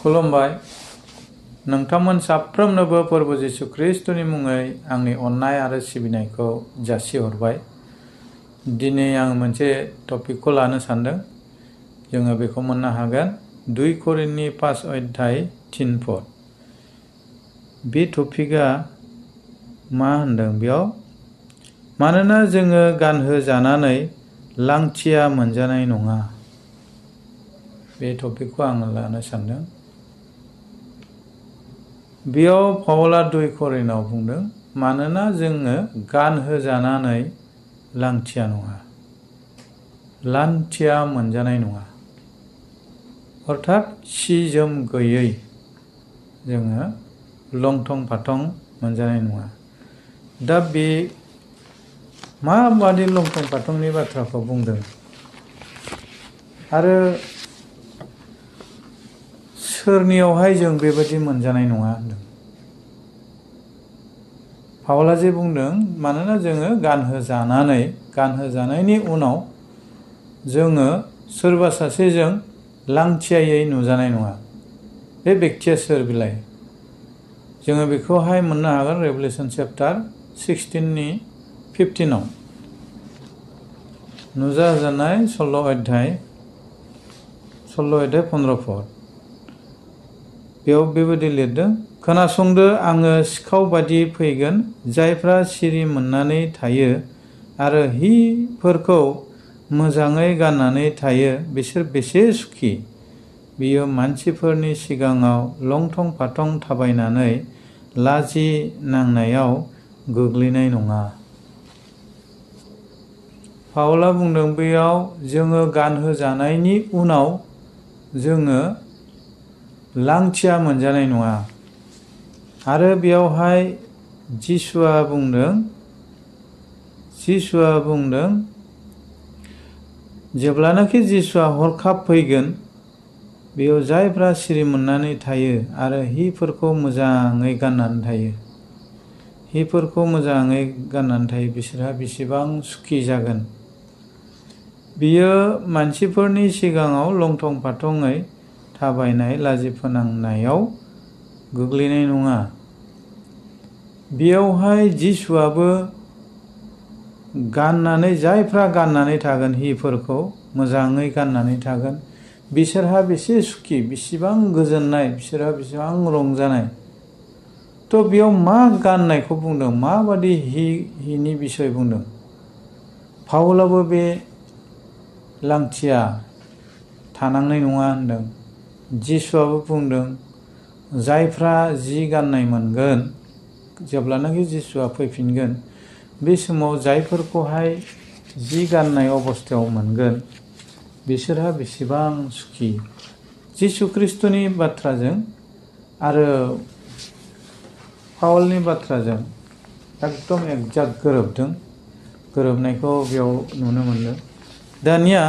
खुलुमबाय नोंथांमोन साफ्रोमनोबो प्रभु जिसु ख्रिस्टनि मुङै आंनि अननाय आरो सिबिनायखौ जासिहरबाय। दिनै आं मोनसे टपिकखौ लानो सानदों। जोङो बेखौ मोननो हागोन 2 करिन्थनि 5 अध्याय 3 पद। बे टपिकआ मा होनदों बेयाव? मानोना जोङो गानहोजानानै लांथिया मोनजानाय नङा। बे टपिकखौ आं लानो सानदों। बेयाव पाउला 2 करिन्थआव बुंदों, मानोना जोङो गानहोजानानै लांथिया नङा, लांथिया मोनजानाय नङा। अर्थात सि जोम गैयै जोङो लंथं फाथं मोनजानाय नङा। दा बे माबादि लंथं फाथंनि बाथ्राखौ बुंदों आरो सोरनियावहाय जों बेबायदि मोनजानाय नङा होनदों। पाउला जे बुंदों, मानोना जोङो गानहोजानायनि उनाव जोङो सोरबा सासेजों लांथियायै नुजानाय नङा। बे बेक्तिया सोर बिलाय? जोङो बेखौहाय मोननो हागोन रेभेलेसन चैप्टार 16नि 15आव। नुजाजानाय 16 अध्याय 15 पद। बेयाव बेबायदि लिरदों, खोनासंदो, आङो सिखाव बादि फैगोन। जायफ्रा सिरि मोननानै थायो आरो हिफोरखौ मोजाङै गाननानै थायो बिसोर बेसे सुखि। बियो मानसिफोरनि सिगाङाव लंथं फाथं थाबायनानै लाजि नांनायाव गोग्लैनाय नङा। पाउला बुंदों बेयाव जोङो गानहोजानायनि उनाव जोङो लांथिया मोनजानाय नङा। आरो बेयावहाय जिसुआ बुंदों जेब्लानाखि जिसुआ हरखाब फैगोन, बेयाव जायफ्रा सिरि मोननानै थायो आरो हिफोरखौ मोजाङै गाननानै थायो बिसोरहा बेसेबां सुखि जागोन। बियो मानसिफोरनि सिगाङाव लंथं फाथङै थाबायनाय लाजि फोनांनायाव गोग्लैनाय नङा। बेयावहाय जिसुआबो जायफ्रा गाननानै थागोन, हिफोरखौ मोजाङै गाननानै थागोन, बिसोरहा बेसे सुखि, बेसेबां गोजोननाय, बिसोरहा बेसेबां रंजानाय। थ' बेयाव मा गाननायखौ बुंदों, माबादि हिनि बिसय बुंदों? पाउलाबो बे लांथिया थानांनाय नङा होनदों। जिसुआबो बुंदों जायफ्रा जि गाननाय मोनगोन, जेब्लानाखि जिसुआ फैफिनगोन, बे समाव जायफोरखौहाय जि गाननाय अबस्थायाव मोनगोन बिसोरहा बेसेबां सुखि। जिसु ख्रिस्टनि बाथ्राजों आरो पाउलनि बाथ्राजों एकदम एक्जाक्ट गोरोबनायखौ बेयाव नुनो मोनदों। दानिया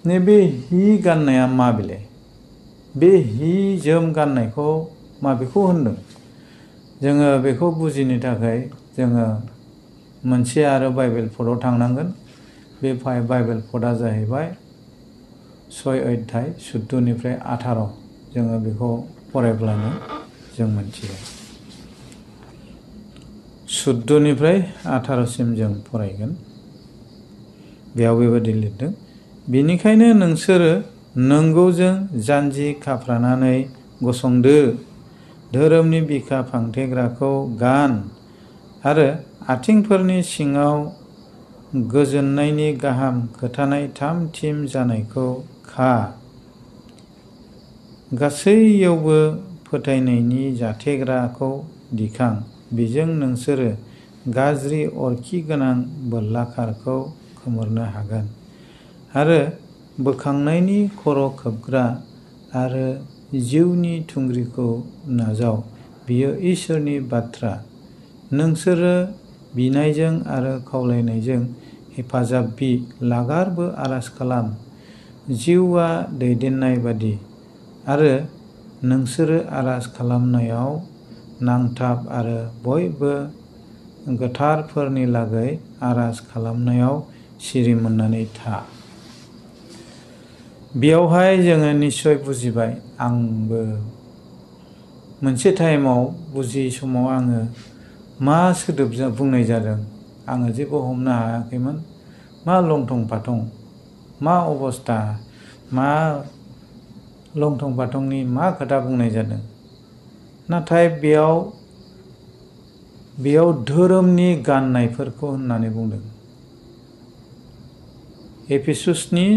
नैबे हि गाननाया मा बिलाय? बे हि जोम गाननायखौ माबेखौ होनदों? जोङो बेखौ बुजिनो थाखाय जोङो मोनसे आरो बाइबेल पदआव थांनांगोन। बे बाइबेल पदआ जाहैबाय 6 अध्याय 14निफ्राय 18। जोङो बेखौ फरायब्लानो जों मोनथियो। 14निफ्राय 18सिम जों फरायगोन। बेयाव बेबायदि लिरदों, बेनिखायनो नोंसोरो नंगौजों जानजि खाफ्रानानै गसंदो, धोरोमनि बिखा फांथेग्राखौ गान आरो आथिंफोरनि सिङाव गोजोननायनि गाहाम खोथानाय थाम-थिम जानायखौ खा। गासैयावबो फोथायनायनि जाथेग्राखौ दिखां, बेजों नोंसोरो गाज्रि अरखि गोनां बोरला-खारखौ खोमोरनो हागोन। आरो बोखांनायनि खर' खोबग्रा आरो जिउनि थुंग्रिखौ नाजाव, बेयो इसोरनि बाथ्रा। नोंसोरो बिनायजों आरो खावलायनायजों हेफाजाब बि, लागारबो आरज खालाम, जिउआ दैदेननाय बादि। आरो नोंसोरो आरज खालामनायाव नांथाब आरो बयबो गोथारफोरनि लागै आरज खालामनायाव सिरि मोननानै था। बेयावहाय जोङो निस्सय बुजिबाय। आंबो मोनसे टाइमाव बुजियै समाव आङो मा सोदोबजों बुंनाय जादों आङो जेबो हमनो हायाखैमोन। मा लंथं फाथं, मा अबस्था, मा लंथं फाथंनि मा खोथा बुंनाय जादों। नाथाय बेयाव धोरोमनि गाननायफोरखौ होननानै बुंदों। एफिसुसनि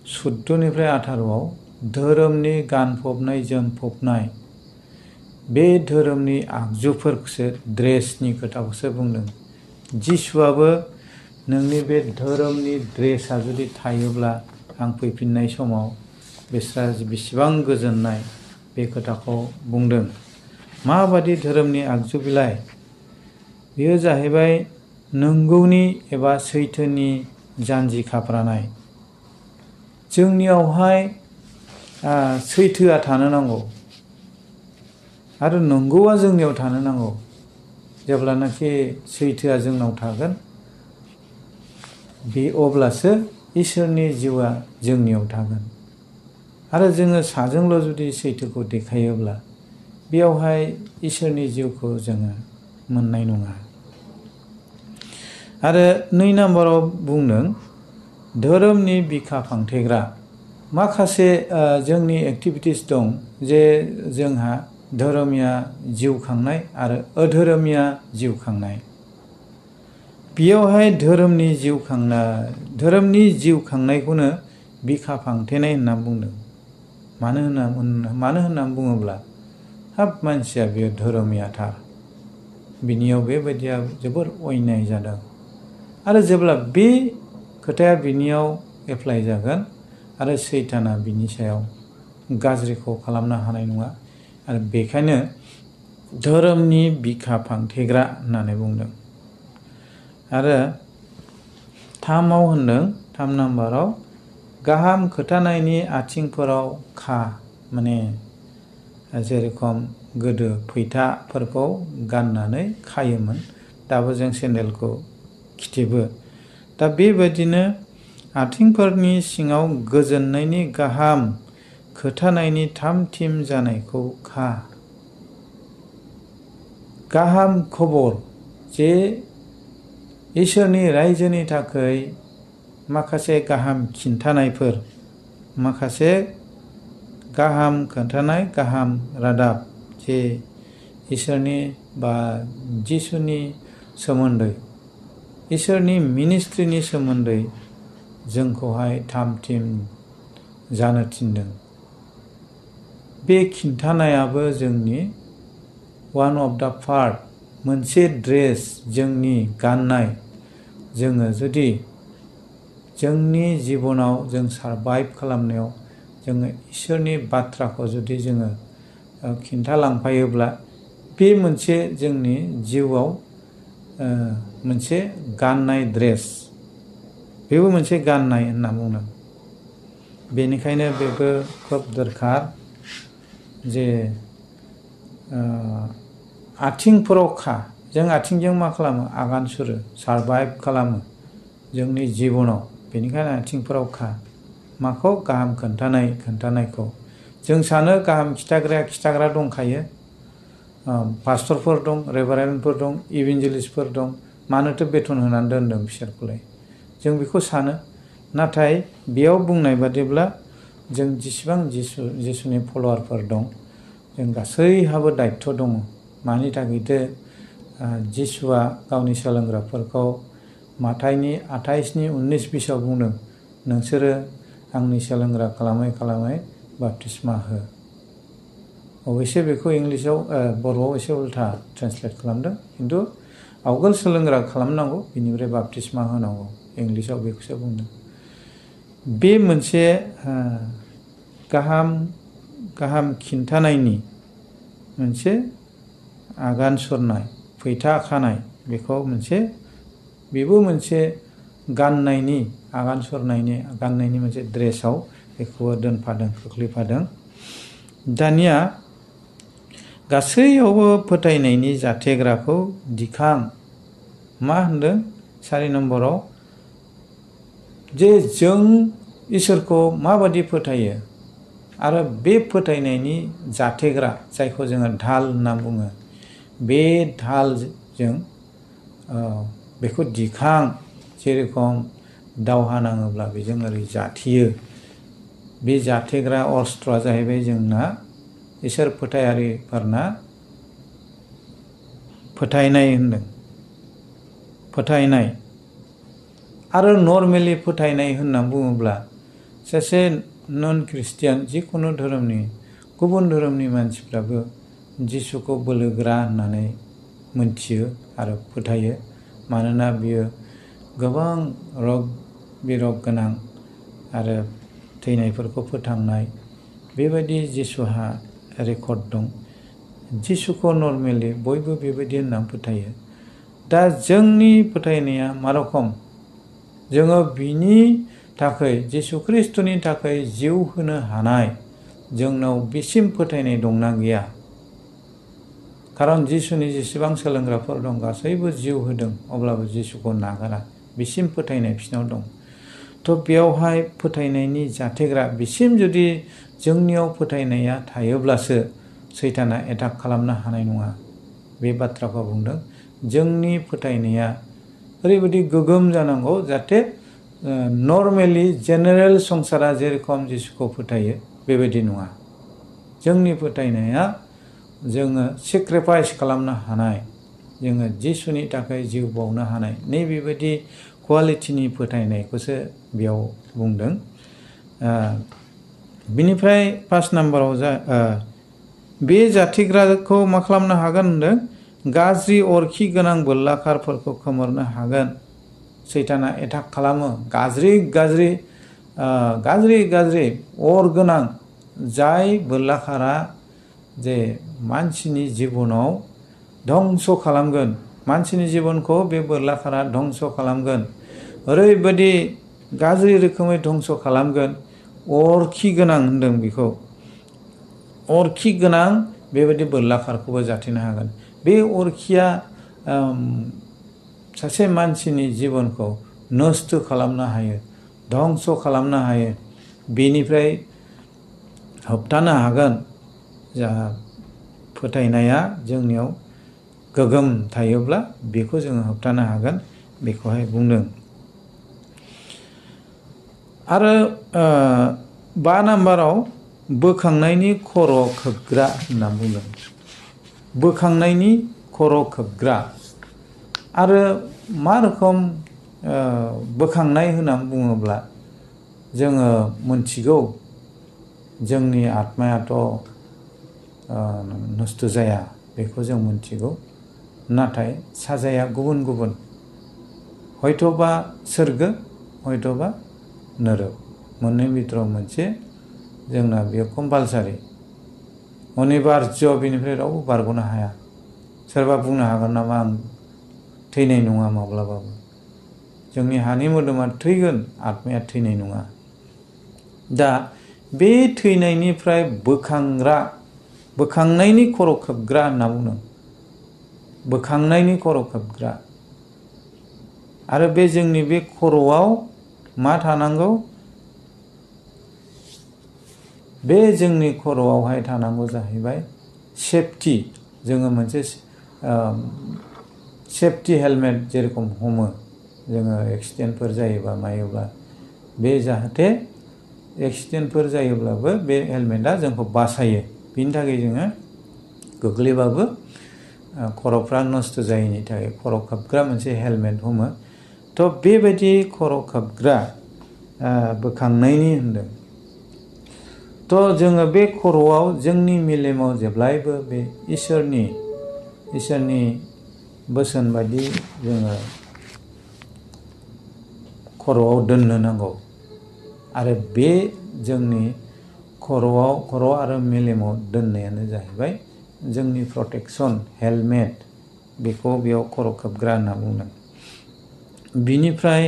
6:14-18 धोरोमनि गानफबनाय जोमफबनाय, बे धोरोमनि आगजुफोरखौसो, ड्रेसनि खोथाखौसो बुंदों। जिसुआबो नोंनि बे धोरोमनि ड्रेसा जुदि थायोब्ला आं फैफिननाय समाव बिस्रा बेसेबां गोजोननाय, बे खोथाखौ बुंदों। माबादि धोरोमनि आगजु बिलाइ? बेयो जाहैबाय नंगौनि एबा सैथोनि जानजि खाफ्रानाय। जोंनियावहाय सैथोआ थानो नांगौ आरो नंगौआ जोंनियाव थानो नांगौ। जेब्लानाखि सैथोआ जोंनाव थागोन, बे अब्लासो इसोरनि जिउआ जोंनियाव थागोन। आरो जोङो साजोंल' जुदि सैथोखौ देखायोब्ला बेयावहाय इसोरनि जिउखौ जोङो मोननाय नङा। आरो 2 नाम्बाराव बुंदों धोरोमनि बिखा फांथेग्रा। माखासे जोंनि एक्टिभिटिस दं जे जोंहा धोरोमिया जिउ खांनाय आरो अधोरोमिया जिउ खांनाय। बेयावहाय धोरोमनि जिउ खांनायखौनो बिखा फांथेनाय होनना बुंदों। मानो होनना बुङोब्ला हाब मानसिया बेयो धोरोमियाथार, बिनियाव बेबायदिया जोबोर अयनाय जादों। आरो जेब्ला बे खोथाया बिनियाव एप्लाइ जागोन आरो सैताना बिनि सायाव गाज्रिखौ खालामनो हानाय नङा। आरो बेखायनो धोरोमनि बिखा फांथेग्रा होननानै बुंदों। आरो 3 नाम्बाराव गाहाम खोथानायनि आथिंफोराव खा। माने जेरेखम गोदो फैथाफोरखौ गाननानै खायोमोन, दाबो जों सेन्देलखौ खिथेबो। दा बेबायदिनो आथिंफोरनि सिङाव गोजोननायनि गाहाम खोथानायनि थाम-थिम जानायखौ खा। गाहाम खबर, जे इसोरनि रायजोनि थाखाय माखासे गाहाम खिन्थानायफोर, माखासे गाहाम खोन्थानाय, गाहाम रादाब, जे इसोरनि बा जिसुनि सोमोन्दै, इसोरनि मिनिस्ट्रिनि सोमोन्दै जोंखौहाय थाम-थिम जानो थिनदों। बे खिन्थानायाबो जोंनि वान अफ दा पार्ट, मोनसे ड्रेस, जोंनि गाननाय। जोङो जुदि जोंनि जिबनाव जों सारभाइभ खालामनायाव जोङो इसोरनि बाथ्राखौ जुदि जोङो खिन्थालांफायोब्ला बे मोनसे जोंनि जिउआव मोनसे गाननाय ड्रेस, बेबो मोनसे गाननाय होनना बुंदों। बेनिखायनो बेबो खोब दरखार जे आथिंफोराव खा। जों आथिंजों मा खालामो? आगान सुरो, सारभाइभ खालामो जोंनि जिबनाव। बेनिखायनो आथिंफोराव खा। माखौ? गाहाम खोन्थानायखौ। जों सानो गाहाम खिथाग्रा दंखायो, पास्टरफोर दं, रेभारेन्डफोर दं, इभान्जेलिस्टफोर दं, मानोथो बेथन होनानै दोनदों बिसोरखौलाय? जों बेखौ सानो। नाथाय बेयाव बुंनाय बादिब्ला जों जेसेबां जिसुनि फल'वारफोर दं, जों गासैहाबो दायित्व दङ। मानि थाखायथो जिसुआ गावनि सोलोंग्राफोरखौ माथाइनि 28:19-20 बुंदों, नोंसोरो आंनि सोलोंग्रा खालामै खालामै बाप्तिस्मा हो। अबयसे बेखौ इंलिसाव बर'आव एसे उल्था ट्रेन्सलेट खालामदों, खिन्थु आवगोल सोलोंग्रा खालामनांगौ, बिनिफ्राय बाप्तिस्मा होनांगौ, इंलिसाव बेखौसो बुंदों। बे मोनसे गाहाम खिन्थानायनि मोनसे आगान सुरनाय, फैथा खानाय, बेबो मोनसे गाननायनि, आगान सुरनायनि, गाननायनि मोनसे ड्रेसाव बेखौबो खोख्लैफादों। दानिया गासैयावबो फोथायनायनि जाथेग्राखौ दिखां। मा होनदों 4 नम्बराव? जे जों इसोरखौ माबादि फोथायो आरो बे फोथायनायनि जाथेग्रा जायखौ जोङो ढाल होनना बुङो, बे ढालजों बेखौ दिखां, जेरखम दावहा नाङोब्ला बेजों ओरै जाथेयो। बे जाथेग्रा अस्त्रआ जाहैबाय जोंना इसोर फोथायारिफोरना फोथायनाय होनदों, फोथायनाय। आरो नर्मेलि फोथायनाय होनना बुङोब्ला सासे नन ख्रिस्टियान, जिखुनु धोरोमनि, गुबुन धोरोमनि मानसिफ्राबो जिसुखौ बोलोगोरा होननानै मोनथियो आरो फोथायो। मानोना बियो गोबां रग बिरग गोनां आरो थैनायफोरखौ फोथांनाय, बेबायदि जिसुहा रेकर्ड दं। जिसुखौ नर्मेलि बयबो बेबायदि होनना फोथायो। दा जोंनि फोथायनाया मा रखम? जोङो बिनि थाखाय, जिसु ख्रिस्ट'नि थाखाय जिउ होनो हानाय जोंनाव बेसिम फोथायनाय दंना गैया? खारन जिसुनि जेसेबां सोलोंग्राफोर दं गासैबो जिउ होदों, अब्लाबो जिसुखौ नागारा, बिसिम फोथायनाय बिसिनाव दं। थ' बेयावहाय फोथायनायनि जाथेग्रा, बिसिम जुदि जोंनियाव फोथायनाया थायोब्लासो सैताना एटाक खालामनो हानाय नङा। बे बाथ्राखौ बुंदों। जोंनि फोथायनाया ओरैबायदि गोगोम जानांगौ जाहाथे नर्मेलि जेनेरेल संसारा जेरखम जिसुखौ फोथायो बेबायदि नङा। जोंनि फोथायनाया जोङो सेक्रिफाइस खालामनो हानाय, जोङो जिसुनि थाखाय जिउ बावनो हानाय, नैबेबायदि क्वालिटिनि फोथायनायखौसो बेयाव बुंदों। बिनिफ्राय 5 नाम्बाराव बे जाथिग्राखौ मा खालामनो हागोन होनदों? गाज्रि अरखि गोनां बोरलाखारफोरखौ खोमोरनो हागोन। सैताना एटाक खालामो। गाज्रि अर गोनां जाय बोरलाखारा जे मानसिनि जिबनाव धंस खालामगोन, मानसिनि जिबनखौ बे बोरलाखारा धंस खालामगोन, ओरैबायदि गाज्रि रोखोमै धंस खालामगोन। अरखि गोनां होनदों बेखौ, अरखि गोनां बेबायदि बोरलाखारखौबो जाथेनो हागोन। बे अरखिया सासे मानसिनि जिबनखौ नस्थ खालामनो हायो, धंस खालामनो हायो, बेनिफ्राय होबथानो हागोन। जा फोथायनाया जोंनियाव गोगोम थायोब्ला बेखौ जोङो होबथानो हागोन, बेखौहाय बुंदों। आरो 5 नाम्बाराव बोखांनायनि खर' खोबग्रा होनना बुंदों। बोखांनायनि खर' खोबग्रा। आरो मा रोखोम बोखांनाय होननानै बुङोब्ला जोङो मोनथिगौ जोंनि आत्मायाथ' नस्थ जाया, बेखौ जों मोनथिगौ। नाथाय साजाया गुबुन गुबुन, हयथ'बा सोरगो, हयथ'बा नोरोग, मोननै बिथोराव मोनसे जोंना बेयो कम्पालसारि, अनिबार्य, बेनिफ्राय रावबो बारग'नो हाया। सोरबा बुंनो हागोन नामा आं थैनाय नङा माब्लाबाबो? जोंनि हानि मोदोमा थैगोन, आत्माया थैनाय नङा। दा बे थैनायनिफ्राय बोखांग्रा, बोखांनायनि खर' खोबग्रा होनना बुंदों। बोखांनायनि खर' खोबग्रा। आरो बे जोंनि बे खर'आव मा थानांगौ? बे जोंनि खर'आवहाय थानांगौ जाहैबाय सेफटि। जोङो मोनसे सेफटि हेलमेट जेरखम हमो जोङो एक्सिडेन्टफोर जायोबा मायोब्ला, बे जाहाथे एक्सिडेन्टफोर जायोब्लाबो बे हेलमेटआ जोंखौ बासायो। बिनि थाखाय जोङो गोग्लैबाबो खर'फ्रा नस्थ जायैनि थाखाय खर' खोबग्रा मोनसे हेलमेट हमो। थ' बेबायदि खर' खोबग्रा बोखांनायनि होनदों। थ' जोङो बे खर'आव, जोंनि मेलेमाव जेब्लायबो बे इसोरनि बोसोन बायदि जोङो खर'आव दोननो नांगौ। आरो बे जोंनि खर' आरो मेलेमाव दोननायानो जाहैबाय जोंनि प्रटेक्सन हेलमेट, बेखौ बेयाव खर' खोबग्रा होनना बुंदों। बिनिफ्राय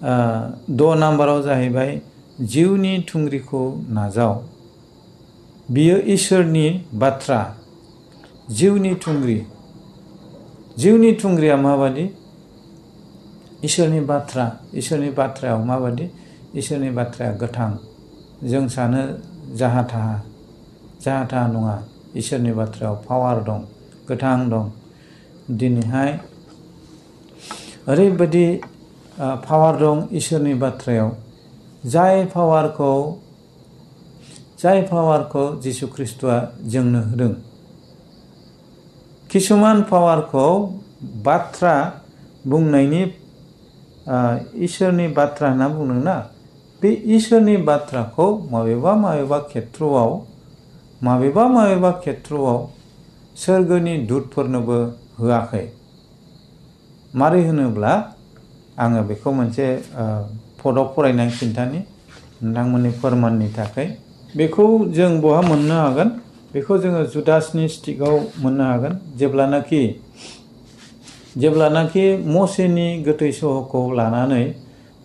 6 नाम्बाराव जाहैबाय जिउनि थुंग्रिखौ नाजाव। बियो इसोरनि बाथ्रा। जिउनि थुंग्रि, जिउनि थुंग्रिया माबादि? इसोरनि बाथ्रा, इसोरनि बाथ्रायाव माबादि? इसोरनि बाथ्राया गोथां। जों सानो जाहा थाहा नङा। इसोरनि बाथ्रायाव पावार दं, गोथां दं। दिनैहाय ओरैबायदि पावार दं इसोरनि बाथ्रायाव, जाय पावारखौ जिसु ख्रिस्ट'आ जोंनो होदों। किसुमान पावारखौ बाथ्रा बुंनायनि इसोरनि बाथ्रा होनना बुंदोंना, बे इसोरनि बाथ्राखौ माबेबा खेथ्रआव सोरगोनि दूतफोरनोबो होआखै। मारै होनोब्ला आङो बेखौ मोनसे पदआव फरायनानै खिन्थानि नोंथांमोननि फोरमाननि थाखाय। बेखौ जों बहा मोननो हागोन? बेखौ जोङो जुदासनि स्टिकआव मोननो हागोन। जेब्लानाखि मसेनि गोथै सहखौ लानानै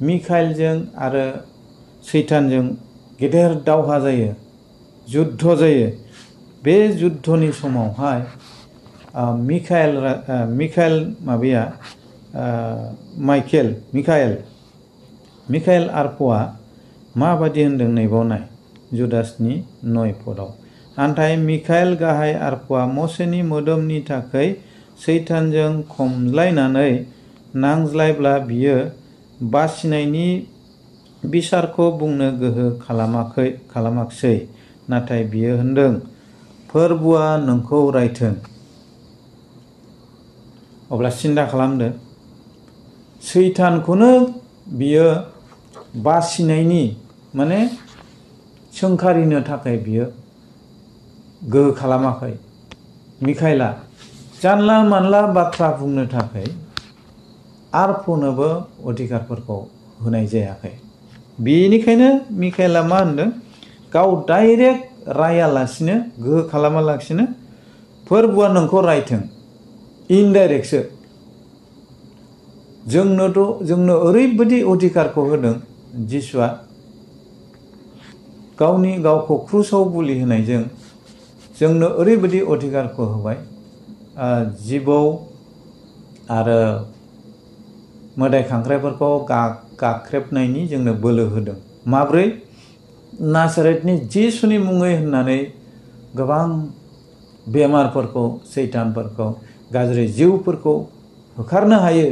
मिखाएलजों आरो सैतानजों गेदेर दावहा जायो, जुद्ध जायो। बे जुद्धनि समावहाय मिखाएल आरफ'आ माबादि होनदों नैबाव नाय, जुदासनि 9 पदआव। नाथाय मिखाएल गाहाय आरफ'आ मसेनि मोदोमनि थाखाय सैतानजों खमज्लायनानै नांज्लायब्ला बियो बासिनायनि बिसारखौ बुंनो गोहो खालामाखिसै। नाथाय बियो होनदों, फोरबुआ नोंखौ रायथों। अब्ला सिन्था खालामदो, सैतानखौनो बियो बासिनायनि माने सोंखारिनो थाखाय बियो गोहो खालामाखै। मिखाएला जानला मानला बाथ्रा बुंनो थाखाय आरफ'नोबो अधिकारफोरखौ होनाय जायाखै। बेनिखायनो मिखाएला मा होनदों? गाव डाइरेक्ट रायालासिनो, गोहो खालामालासिनो फोरबुआ नोंखौ रायथों। इनडाइरेक्टसो। जोंनो ओरैबायदि अधिकारखौ होदों जिसुआ, गावखौ क्रुसाव बुलि होनायजों जोंनो ओरैबायदि अधिकारखौ होबाय, जिबौ आरो मोदाय खांख्राइफोरखौ गाख्रेबनायनि जोंनो बोलो होदों। माब्रै? नाजारेथनि जिसुनि मुङै होननानै गोबां बेमारफोरखौ, सैतानफोरखौ, गाज्रि जिउफोरखौ होखारनो हायो।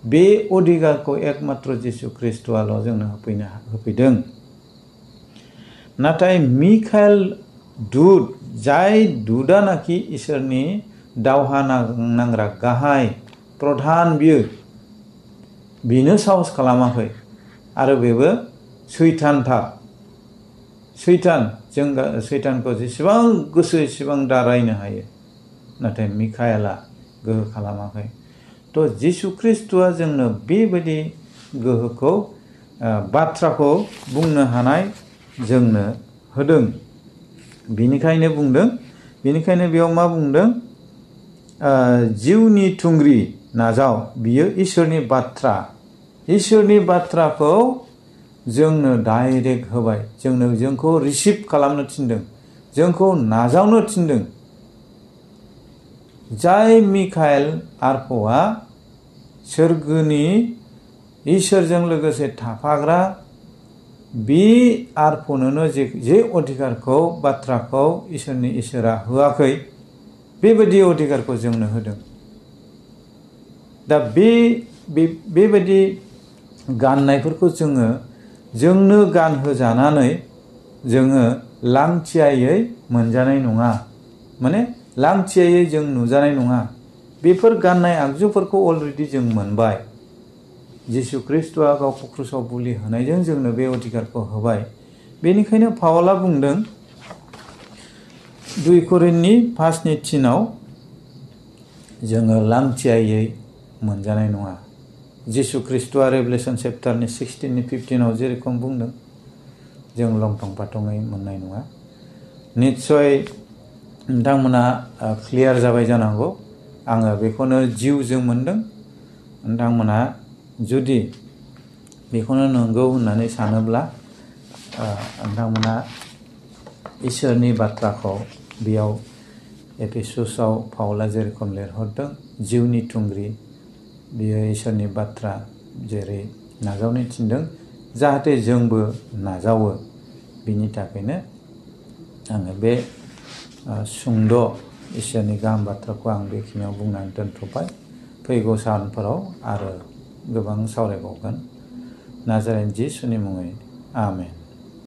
बे अधिकारखौ एकमात्र जिसु ख्रिस्ट'आल' जोंनो होफैदों। नाथाय मिखाएल दूत, जाय दूतआनाखि इसोरनि दावहा नांग्रा गाहाय प्रधान, बेनो साहस खालामाखै। आरो बेबो जों सैतानखौ जेसेबां गोसो एसेबां दारायनो हायो, नाथाय मिखाएला गोहो खालामाखै। थ' जिसु ख्रिस्ट'आ जोंनो बेबायदि गोहोखौ, बाथ्राखौ बुंनो हानाय जोंनो होदों। बेनिखायनो बेयाव मा बुंदों? जिउनि थुंग्रि नाजाव, बियो इसोरनि बाथ्राखौ जोंनो डाइरेक्ट होबाय। जोंखौ रिसिभ खालामनो थिनदों, जोंखौ नाजावनो थिनदों। जाय मिखाएल आरफ'आ सोरगोनि इसोरजों लोगोसे थाफाग्रा, बे आरफ'नोनो जे अधिकारखौ, बाथ्राखौ इसोरा होआखै, बेबायदि अधिकारखौ जोंनो होदों। दा बेबायदि गाननायफोरखौ जोंनो गानहोजानानै जोङो लांथियायै मोनजानाय नङा, माने लांथियायै जों नुजानाय नङा। बेफोर गाननाय आगजुफोरखौ अलरेडि जों मोनबाय। जिसु ख्रिस्ट'आ गावखौ क्रुसाव बुलि होनायजों जोंनो बे अधिकारखौ होबाय। बेनिखायनो पावला बुंदों 2 करिन्थनि 5:3 जोङो लांथियायै मोनजानाय नङा। जिसु ख्रिस्ट'आ रेभेलेसन चेप्टारनि 16:15 जेरेखम बुंदों, जों लंथं फाथङै मोननाय नङा। निस्सय नोंथांमोना क्लियार जाबाय जानांगौ। आङो बेखौनो जिउजों मोनदों। नोंथांमोना जुदि बेखौनो नंगौ होननानै सानोब्ला नोंथांमोना इसोरनि बाथ्राखौ बेयाव एफेसुसाव पावला जेरेखम लिरहरदों, जिउनि थुंग्रि, बियो इसोरनि बाथ्रा जेरै नाजावनो थिनदों, जाहाथे जोंबो नाजावो। बिनि थाखायनो आङो बे सुंद' इसोरनि गाहाम बाथ्राखौ आं बेखिनियाव बुंनानै दोनथ'बाय। फैगौ सानफोराव आरो गोबां सावरायबावगोन। नाजारेन जिसुनि मुङै आमेन।